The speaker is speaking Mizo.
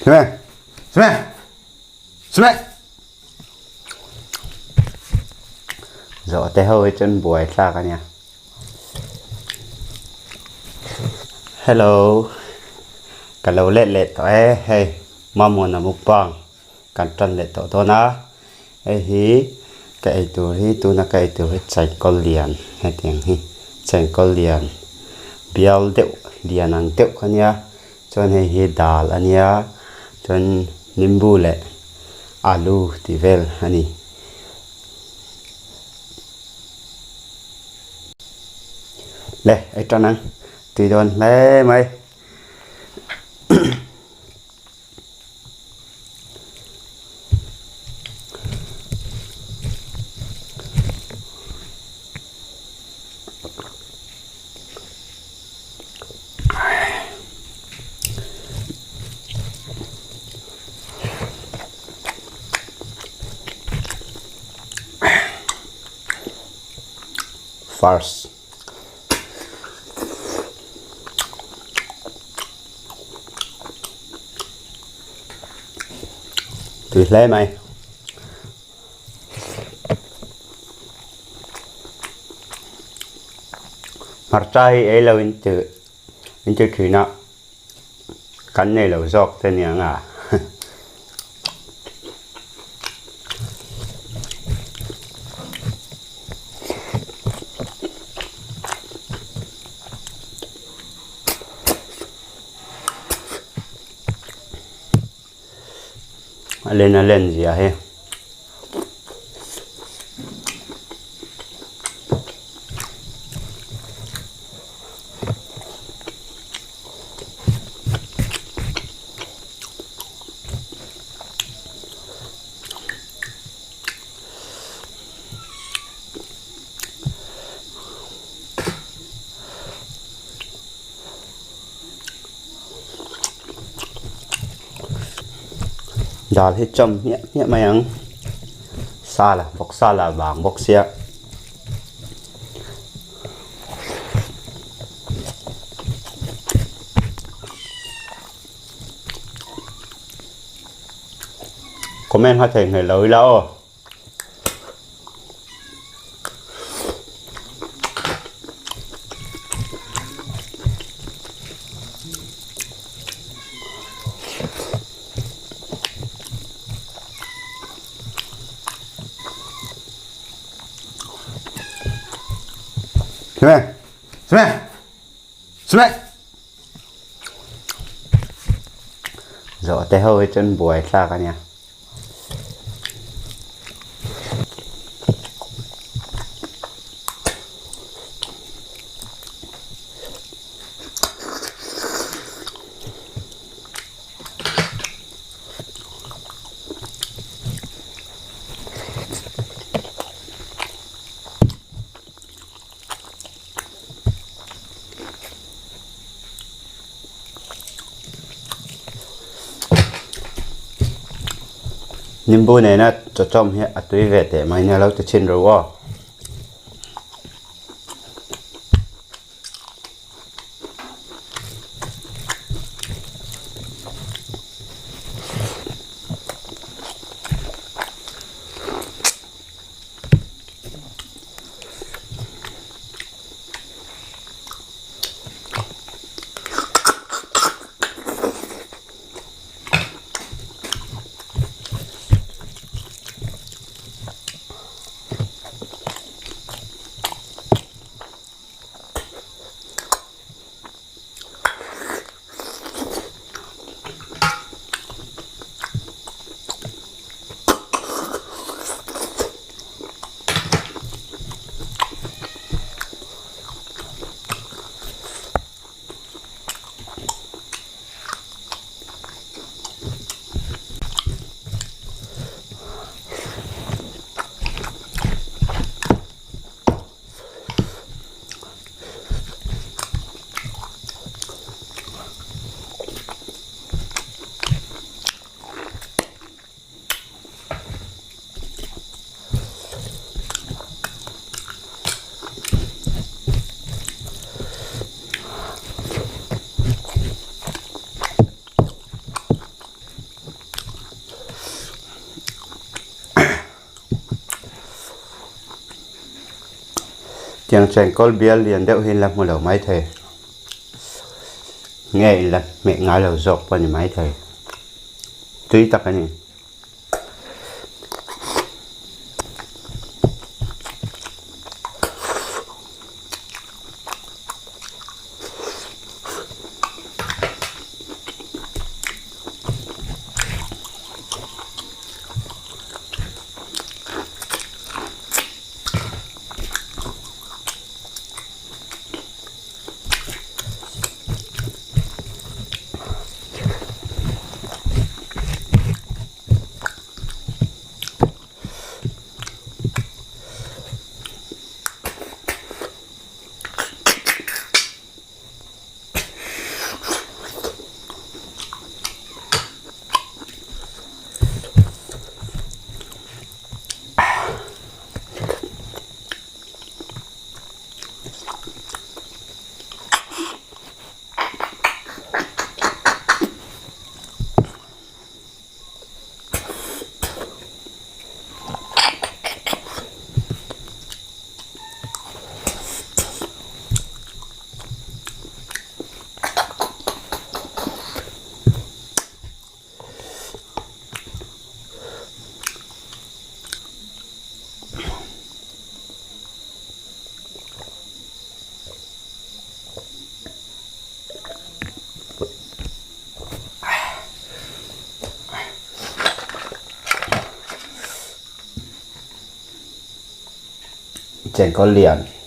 Sime! Sime! Sime! Zawhte ho hi chuan buai thlak a nia. Hello. Ka lo let leh tawh e. Hei Mamawna mukbang kan tan leh tawh dawn a. Hei hi ka ei tur hi tuna ka ei tur hi chaikawl lian hetiang hi chaikawl lian bial deuh lian ang deuh kha nia chuan hei hi dal a nia chuan nimbu leh alu tih vel a ni. Le ei tan ang tui dawn hle mai. First. Tui hle mai. Hmarcha hi ei lo in ti in ti thin a kan nei lo zawk te nia nga. A len a len zia hi. Dal hi chawm hmiah hmiah mai ang sa la bawk sa la vang bawk sia. Comment kha thei hmel lo ila aw. Sime! Sime! Sime! Zawhte ho hi chuan buai thlak a nia. Nimbu nena chawchawm hi a tui ve teh mai nia lo ti chhin ru aw. Tiang chengkawl bial lian deuh hi in la hmu lo maithei. Nge in la hmeh ngai lo zawk pawh a ni maithei. Tui tak a ni. Chengkawl lian.